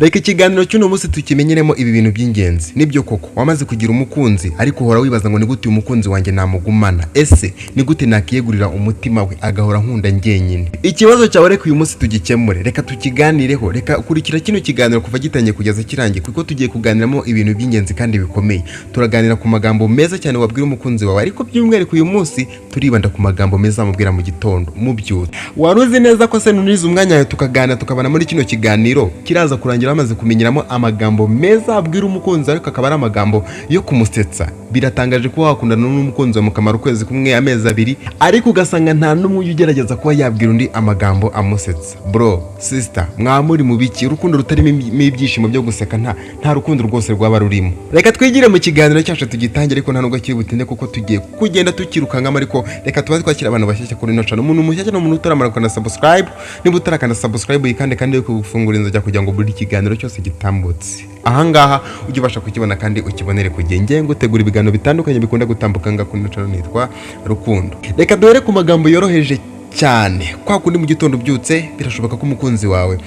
Reka ikiganiro cy'uno munsi tukimenyeremo ibi bintu by'ingenzi. Nibyo koko wamaze kugira umukunzi, ariko uhora wibaza ngo: "Ni gute uyu mukunzi wanjye namugumana? Ese ni gute nakiyegurira umutima we agahora nkunda njyenyine?" Ikibazo cyawe reka uyu munsi tugikemure, reka tukiganireho. Reka kurikira kino kiganiro kuva gitangiye kugeza kirangiye, kuko tugiye kuganiramo ibintu by'ingenzi kandi bikomeye. Turaganira ku magambo meza cyane wabwira umukunzi wawe, ariko by'umwihariko uyu munsi turibanda ku magambo meza wamubwira mu gitondo mubyutse. Wari uzi neza ko se nunize umwanya wawe tukaganira, tukabana muri kino kiganiro, kiraza kurangira bamaze kumenyeramo amagambo meza abwira umukunzi, ariko akaba ari amagambo yo kumusetsa? Biratangaje kuba wakundana n'umukunzi wawe mukamara ukwezi kumwe, amezi 2, ariko ugasanga nta n'umwe ujya ugerageza kuba yabwira undi amagambo amusetsa. Bro, sister, mwaba muri mu biki? Urukundo rutarimo ibyishimo byo guseka nta rukundo rwose rwaba rurimo. Reka twigire mu kiganiro cyacu tugitangire, ariko nta nubwo kiri butinde kuko tugiye kugenda tukirukankamo. Ariko reka tuba twakira abantu bashyashya kuri ino channel. Umuntu mushyashya ni umuntu utaramara gukanda subscribe. Niba utarakanda subscribe, uyikande kandi yo gufungura inzogera kugira ngo buri kiganiro cyose gitambutse ahangaha ujye ubasha kukibona kandi ukibonere ku gihe. Ngiye gutegura ibiganiro bitandukanye bikunda gutambuka ngaha kuri ino channel. Nitwa Rukundo. Reka duhere ku magambo yoroheje cyane. Kwa kundi mu gitondo ubyutse, birashoboka ko umukunzi wawe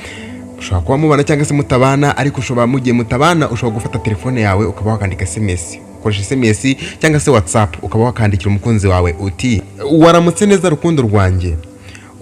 ushobora kuba mubana cyangwa se mutabana, ariko ushobora, mu gihe mutabana, ushobora gufata telefone yawe ukaba wakandika SMS, ukoresha SMS cyangwa se WhatsApp, ukaba wakandikira umukunzi wawe uti: "Waramutse neza rukundo rwanjye.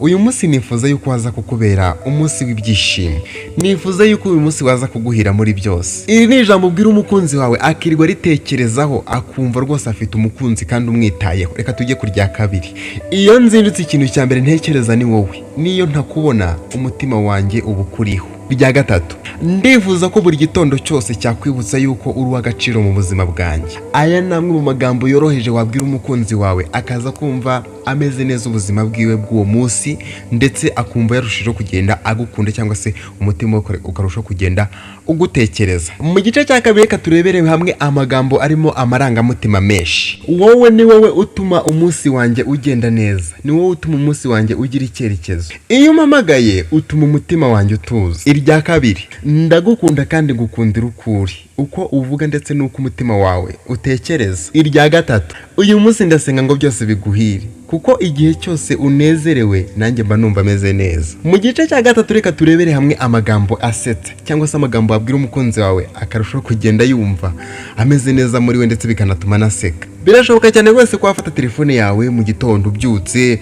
Uyu munsi nifuza yuko waza kukubera umunsi w'ibyishimo. Nifuza yuko uyu munsi waza kuguhira muri byose." Iri ni ijambo ubwira umukunzi wawe akirirwa ritekerezaho, akumva rwose afite umukunzi kandi umwitayeho. Reka tujye ku rya kabiri. "Iyo nzindutse, ikintu cya mbere ntekereza ni wowe. Niyo ntakubona, umutima wanjye uba ukuriho." Rya gatatu: "Ndifuza ko buri gitondo cyose cyakwibutsa yuko uri uw'agaciro mu buzima bwanjye." Aya ni amwe mu magambo yoroheje wabwira umukunzi wawe, akaza kumva ameze neza ubuzima bwiwe bw'uwo munsi, ndetse akumva yarushijeho kugenda agukunda, cyangwa se umutima we ukarushaho kugenda ugutekereza. Mu gice cya kabiri, reka turebere hamwe amagambo arimo amarangamutima menshi. "Wowe ni wowe utuma umunsi wanjye ugenda neza. Ni wowe utuma umunsi wanjye ugira icyerekezo. Iyo umpamagaye, utuma umutima wanjye utuza." Irya kabiri: "Ndagukunda kandi ngukundira uko uri, uko uvuga ndetse n'uko umutima wawe utekereza." Irya gatatu: "Uyu munsi ndasenga ngo byose biguhire, kuko igihe cyose unezerewe nanjye mba numva ameze neza." Mu gice cya gatatu, reka turebere hamwe amagambo asetsa, cyangwa se amagambo wabwira umukunzi wawe akarushaho kugenda yumva ameze neza muri we, ndetse bikanatuma anaseka. Birashoboka cyane rwose ko wafata telefone yawe mu gitondo ubyutse,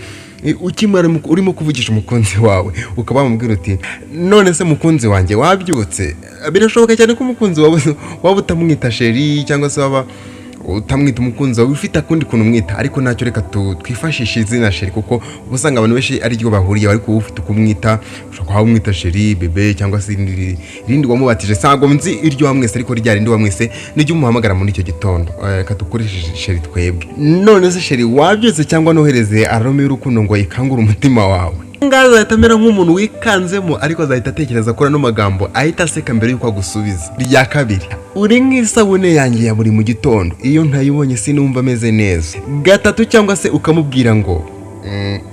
ukimara urimo kuvugisha umukunzi wawe, ukaba wamubwira uti: "None se mukunzi wanjye, wabyutse?" Birashoboka cyane ko umukunzi wawe waba utamwita chéri, cyangwa se waba utamwita umukunzi wawe, ufite akundi kuntu umwita, ariko ntacyo, reka twifashishe izina chéri, kuko uba usanga abantu benshi ari ryo bahuriye. Ariko wowe ufite uko umwita, ushobora kuba umwita chéri, bébé, cyangwa se irindi wamubatije. Ntabwo nzi iryo wamwise, ariko rya rindi wamwise niryo umuhamagara muri icyo gitondo. Reka dukoreshe chéri twebwe. "None se chéri, wabyutse, cyangwa nohereze alarme y'urukundo ngo ikangure umutima wawe?" Ngaho azahita amera nk'umuntu wikanzemo, ariko azahita atekereza kuri ano magambo, ahita aseka mbere y'uko agusubiza. Rya kabiri: "Uri nk'isabune yanjye ya buri mu gitondo. Iyo ntayibonye sinumva ameze neza." Gatatu, cyangwa se ukamubwira ngo: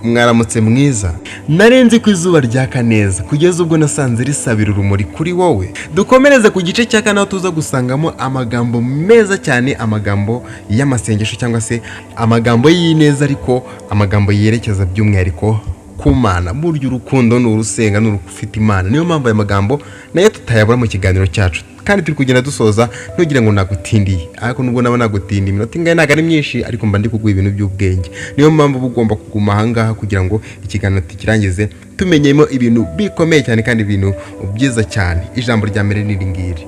"Mwaramutse mwiza. Nari nzi ko izuba ryaka neza kugeza ubwo nasanze risabira urumuri kuri wowe." Dukomereze ku gice cya kane, aho tuza gusangamo amagambo meza cyane, amagambo y'amasengesho cyangwa se amagambo y'ineza, ariko amagambo yerekeza by'umwihariko ku Mana. Burya urukundo ni urusenga, ni urufite Imana. Niyo mpamvu aya magambo nayo tutayabura mu kiganiro cyacu. Kandi turi kugenda dusoza, ntugire ngo nagutindiye, ariko nubwo naba nagutindiye, iminota ingahe ntabwo ari myinshi, ariko mba ndi kuguha ibintu by'ubwenge. Niyo mpamvu uba ugomba kuguma ahangaha kugira ngo ikiganiro tukirangize tumenyemo ibintu bikomeye cyane kandi ibintu byiza cyane. Ijambo rya mbere ni iri ngiri: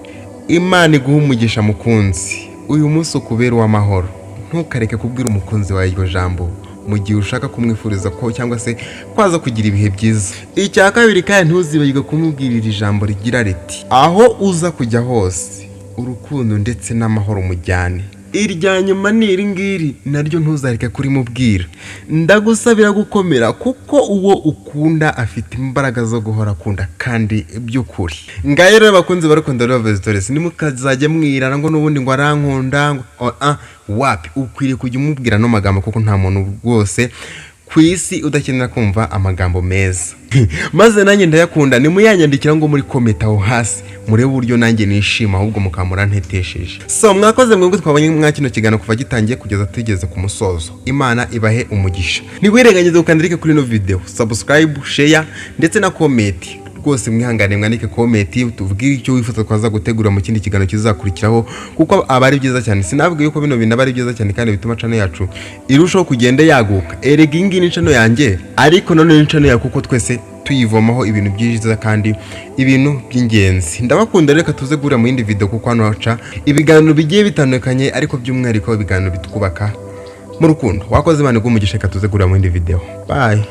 "Imana iguha umugisha mukunzi. Uyu munsi ukubera uw'amahoro." Ntukareke kubwira umukunzi wawe iryo jambo mu gihe ushaka kumwifuriza ko cyangwa se kwaza kugira ibihe byiza. Icya kabiri kandi, ntuzibagirwe kumubwira iri jambo rigira riti: "Aho uza kujya hose, urukundo ndetse n'amahoro mujyane." Irya nyuma ni iri ngiri, naryo ntuzareke kurimubwira: "Ndagusabira gukomera, kuko uwo ukunda afite imbaraga zo guhora akunda kandi by'ukuri." Ngayo rero, abakunzi barukundo Love Stories, ntimukazajye mwirara ngo n'ubundi ngo arankunda ngo oh, ah, wapi. Ukwiriye kujya umubwira ano magambo, kuko nta muntu rwose ku isi udakenera kumva amagambo meza. Maze nanjye ndayakunda. Nimuyanyandikira ngo muri comment aho hasi, murebe uburyo nanjye nishima, ahubwo mukaba murantetesheje. So mwakoze mwebwe twabonye mwa kino kiganiro kuva gitangiye kugeza tugeze ku musozo. Imana ibahe umugisha. Ntiwirengagize gukanda like kuri ino video, subscribe, share ndetse na comment. Rwose mwihangane, mwandike comment, tubwire icyo wifuza twaza gutegura mu kindi kiganiro kizakurikiraho, kuko aba ari byiza cyane. Sinabwiye yuko bino bintu aba ari byiza cyane kandi bituma channel yacu irushaho kugenda yaguka. Erega iyi ngiyi ni channel yanjye, ariko nanone ni channel yawe, kuko twese tuyivomaho ibintu byiza kandi ibintu by'ingenzi. Ndabakunda. Reka tuze guhurira mu yindi video, kuko hano haca ibiganiro bigiye bitandukanye, ariko by'umwihariko ibiganiro bitwubaka mu rukundo. Wakoze, Imana iguhe umugisha. Reka tuze guhurira mu yindi video. Bye.